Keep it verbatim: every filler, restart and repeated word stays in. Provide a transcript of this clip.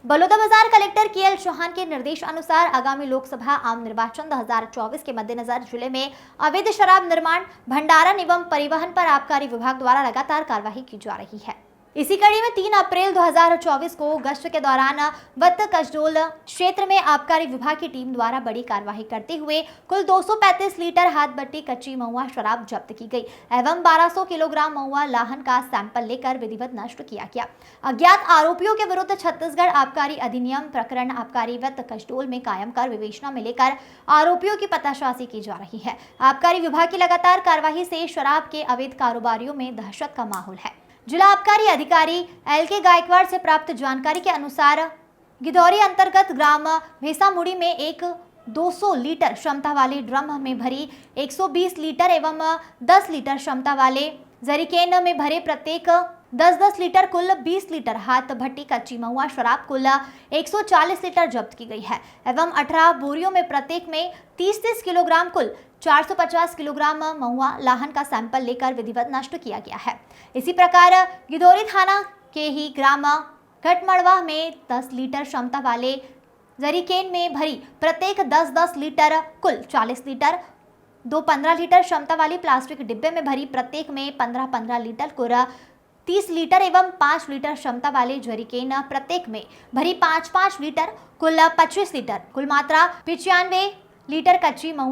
Baloda Bazar collector के एल चौहान के निर्देश अनुसार आगामी लोकसभा आम निर्वाचन दो हज़ार चौबीस के मद्देनजर जिले में अवैध शराब निर्माण, भंडारण एवं परिवहन पर आबकारी विभाग द्वारा लगातार कार्रवाई की जा रही है। इसी कड़ी में तीन अप्रैल दो हज़ार चौबीस को गश्त के दौरान वत्त कसडोल क्षेत्र में आबकारी विभाग की टीम द्वारा बड़ी कार्रवाई करते हुए कुल दो सौ पैंतीस लीटर हाथ भट्टी कच्ची महुआ शराब जब्त की गई एवं बारह सौ किलोग्राम महुआ लाहन का सैंपल लेकर विधिवत नष्ट किया गया। अज्ञात आरोपियों के विरुद्ध छत्तीसगढ़ आबकारी अधिनियम प्रकरण आबकारी वत्त कसडोल में कायम कर विवेचना में लेकर आरोपियों की पताशाजी की जा रही है। आबकारी विभाग की लगातार कार्रवाई से शराब के अवैध कारोबारियों में दहशत का माहौल है। जिला आबकारी अधिकारी एल के गायकवाड़ से प्राप्त जानकारी के अनुसार, गिदौरी अंतर्गत ग्राम भेसामुड़ी में एक दो सौ लीटर क्षमता वाले ड्रम में भरी एक सौ बीस लीटर एवं दस लीटर क्षमता वाले जरीकेन में भरे प्रत्येक दस दस लीटर कुल बीस लीटर हाथ भट्टी कच्ची महुआ शराब कुल एक सौ चालीस लीटर जब्त की गई है एवं अठारह बोरियों में प्रत्येक में तीस तीस किलोग्राम कुल चार सौ पचास किलोग्राम महुआ लाहन का सैंपल लेकर विधिवत नष्ट किया गया है। इसी प्रकार गिदौरी थाना के ही ग्राम घटमड़वा में दस लीटर क्षमता वाले जरीकेन में भरी प्रत्येक दस दस लीटर कुल चालीस लीटर, दो पन्द्रह लीटर क्षमता वाली प्लास्टिक डिब्बे में भरी प्रत्येक में पन्द्रह पन्द्रह लीटर कुल तीस लीटर एवं पाँच लीटर क्षमता वाले जरीकेन प्रत्येक में भरी पाँच पाँच लीटर कुल पच्चीस लीटर, कुल मात्रा पचानवे लीटर कच्ची महुआ